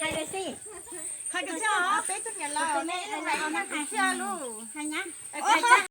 Hais lawm xij. Hais tias peb tug niam laus ne, hais lawm, hais tias lub, hais nyab, hais tias